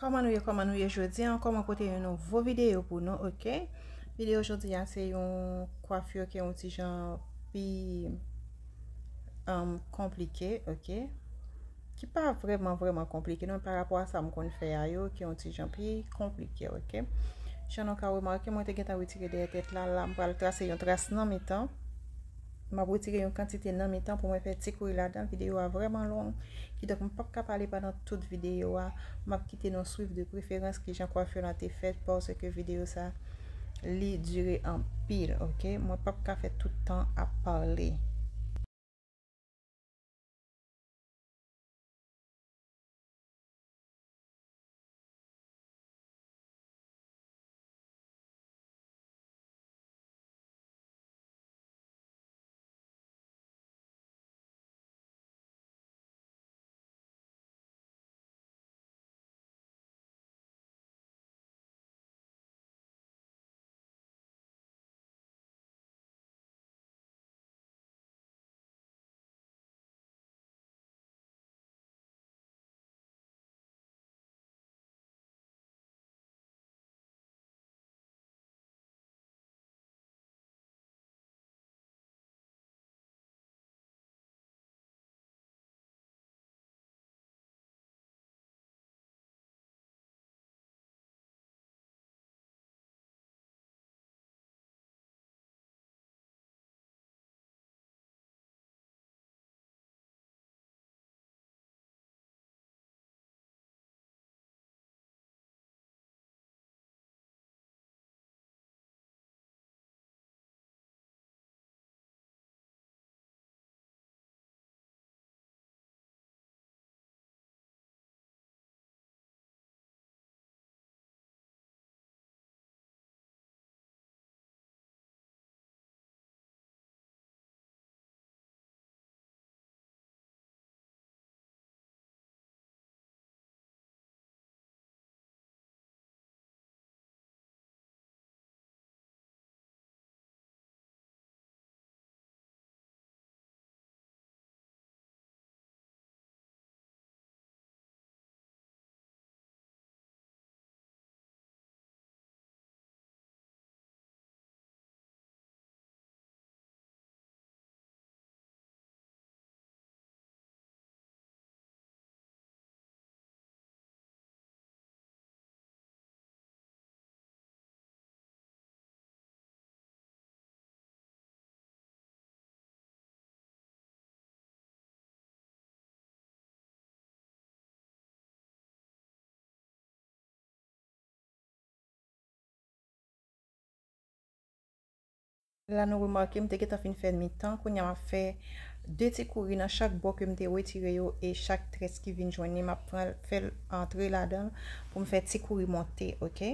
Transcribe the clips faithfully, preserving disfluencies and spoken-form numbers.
Kòman nou ye, kòman nou ye jodi a ankò? Mwen pote yon nouvo videyo pou nou, oke? Videyo jodi a se yon kwafi ke yon ti jan pi um, konplike, oke? Ki pa vrèman, vrèman konplike, non, pa rapò a sa m konn fè a yo, ki yon ti jan pi konplike, oke? Jan nou ka remake, mwen te gentan retire dèyè tèt la, la, m pral trase yon tras nan mitan. M ap retire yon kantite nan mitan pou mwen fè ti kouri ladan. Videyo a vrèman long, kidonk m p ap ka pale pandan tout videyo a. M ap kite nou swiv de preferans kijan kwafi la te fèt, paske videyo sa, li dire anpil, oke? Mwen p ap ka fè tout tan ap pale. La nou remake m te gentan fin fè mitan, kounye a m ap fè de ti kouri nan chak bò ke m te retire yo e chak très ki vin jwenn li, m ap pran fè l antre ladan l pou m fè ti kouri monte, oke?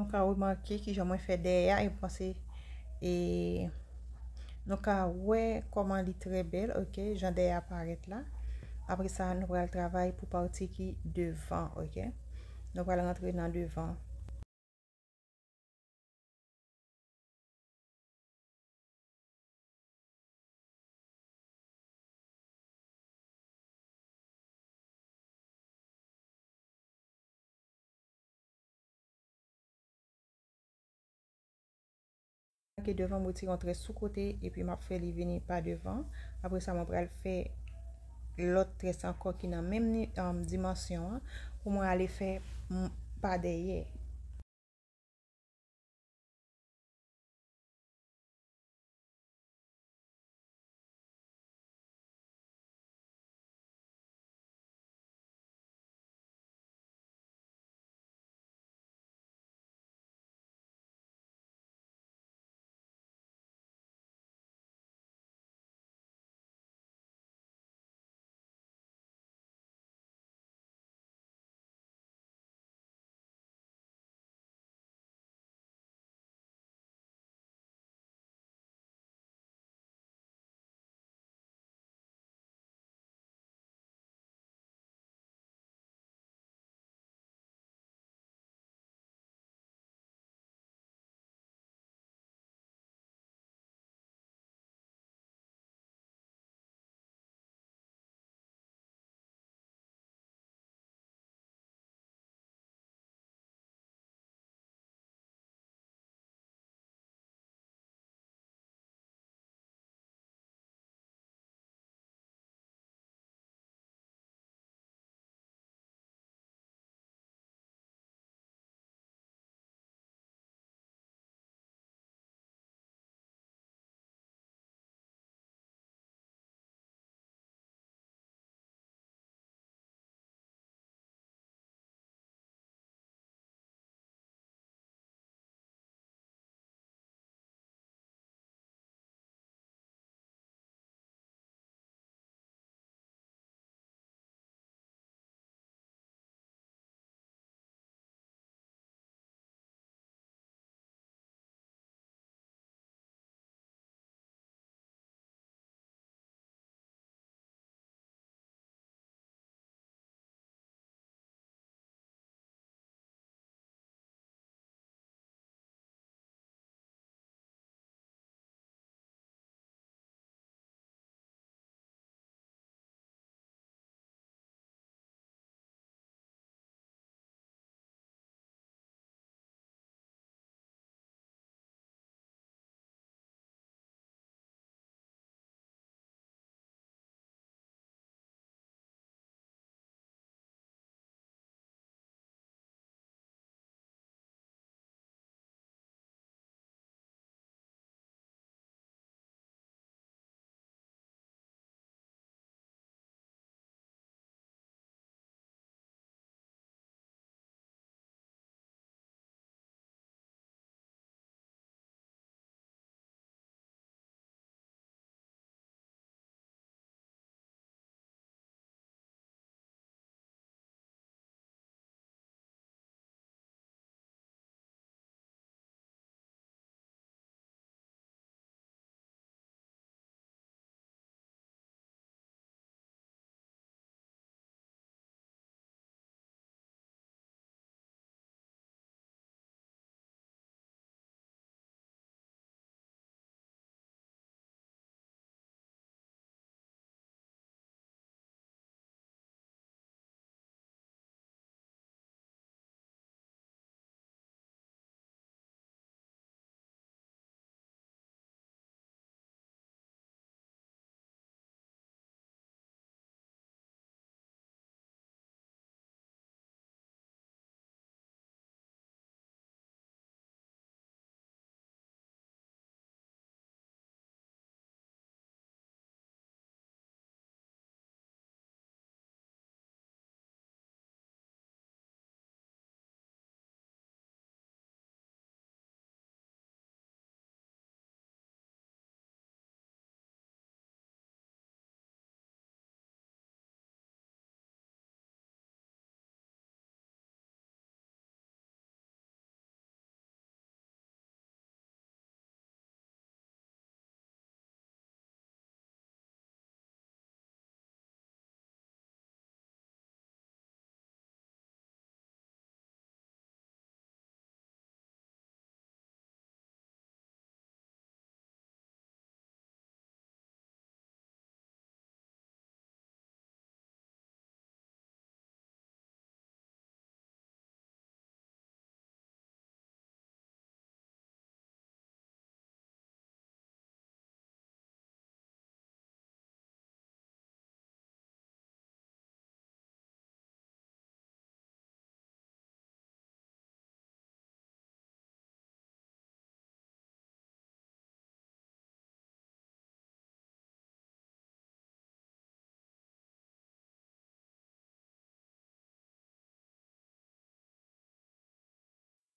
Nou ka remake kijan mwen fè dèyè a, e m panse, e, nou ka wè kòman li trè bèl, ok, jan dèyè a parèt la. Apre sa, nou pral travay pou pati ki devan, ok. Nou pral rantre nan devan. Ke devan, m retire yon très sou kote, epi m ap fè li vini pa devan. Apre sa, mwen pral fè lòt très ankò ki nan menm ni-, um, dimansyon an, pou mwen ale fè m-, pa dèyè.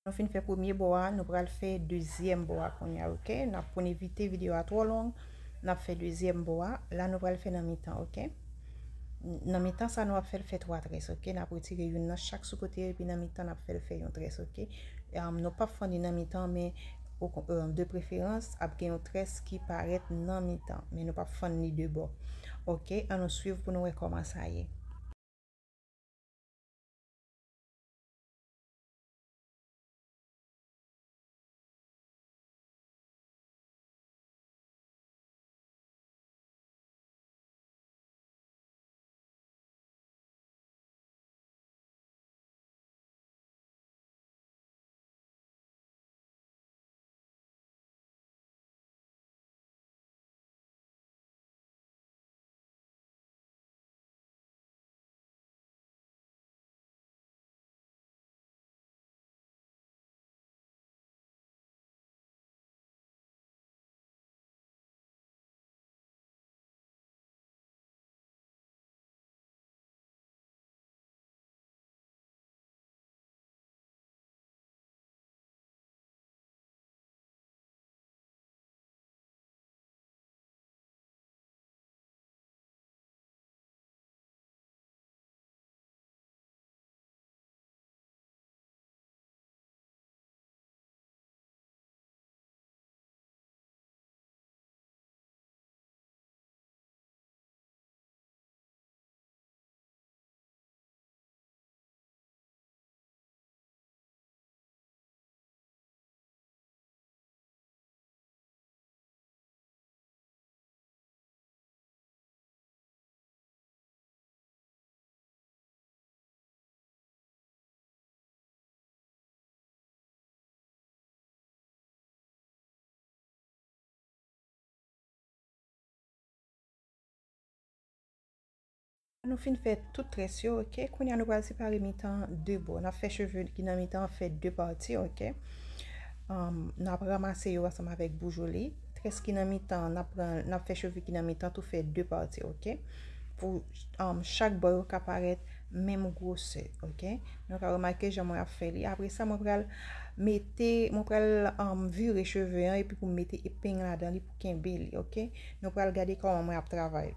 Nou fin fè premye bò a, nou pral fè dezyèm bò a kounye a, oke? N ap konn evite videyo a twò long, n ap fè dezyèm bò a. La, nou pral fè nan mitan, oke? Nan mitan sa, nou ap fè l fè twa très, oke? N ap retire youn nan chak sou kote yo, epi nan mitan, n ap fè l fè yon très, oke? Um, nou p ap fann li nan mitan, men o kon- um, de preferans, ap gen yon très ki parèt nan mitan, men nou p ap fann li de bò. Oke, ann nou swiv pou nou wè kòman sa ye. Nou fin fè tout très yo, oke? Kounye a nou pral separe mitan de bò. N ap fè cheve ki nan mitan an fè de pati, oke? Um, n ap ranmase yo ansanm avèk boujoli. Très ki nan mitan, n ap pran, n ap fè cheve ki nan mitan tou fè de pati, oke? Pou, um, chak bò yo ka parèt menm gwosè, oke? Nou ka remake jan mwen ap fè li. Apre sa, mwen pral mete, mwen pral, um, vire cheve an epi pou m mete epeng ladan li pou kenbe li, oke? Nou pral gade kòman mwen ap travay.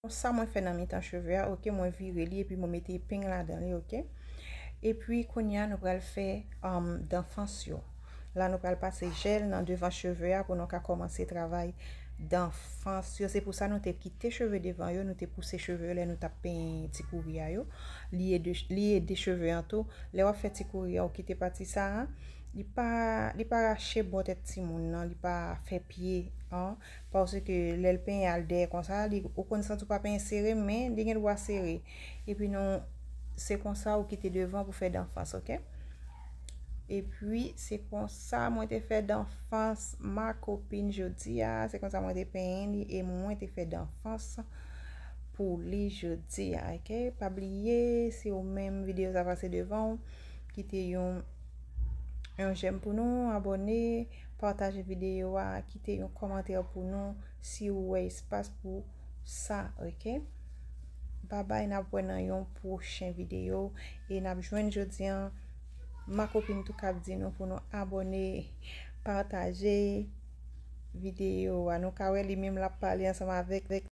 Konsa mwen fè nan mitan cheve a, oke, mwen vire li epi mwen mete epeng ladan li, oke. Epi kounye a nou pral fè, um, danfans yo. La nou pral pase jèl nan devan cheve a pou nou ka kòmanse travay danfans yo. Se pou sa nou te kite cheve devan yo, nou te pouse cheve yo lè nou t ap penyen ti kouri a yo. Li ede, li ede cheve an tou. Lè w ap fè ti kouri a, ou kite pati sa a, li pa, li pa rache bò tèt timoun nan, li pa fè pye an, paske lè l penyen al dèyè konsa, li, ou konn santi w pa penyen sere, men li gen dwa sere. Epi nou, se konsa ou kite devan pou fè danfans, oke? Epi, se konsa mwen te fè danfans ma kopin jodi a, se konsa mwen te penyen li e mwen te fè danfans pou li jodi a, oke? Pa bliye, si ou menm videyo sa pase devan w, kite yon, yon j'aime pou nou, abòne, pataje videyo a, kite yon kòmantè pou nou si ou wè espas pou sa, oke? Babay, n ap wè nan yon pwochen videyo e n ap jwenn jodi a. Ma kopin tou k ap di nou pou nou abòne, pataje videyo a. Nou ka wè li menm l ap pale ansanm avèk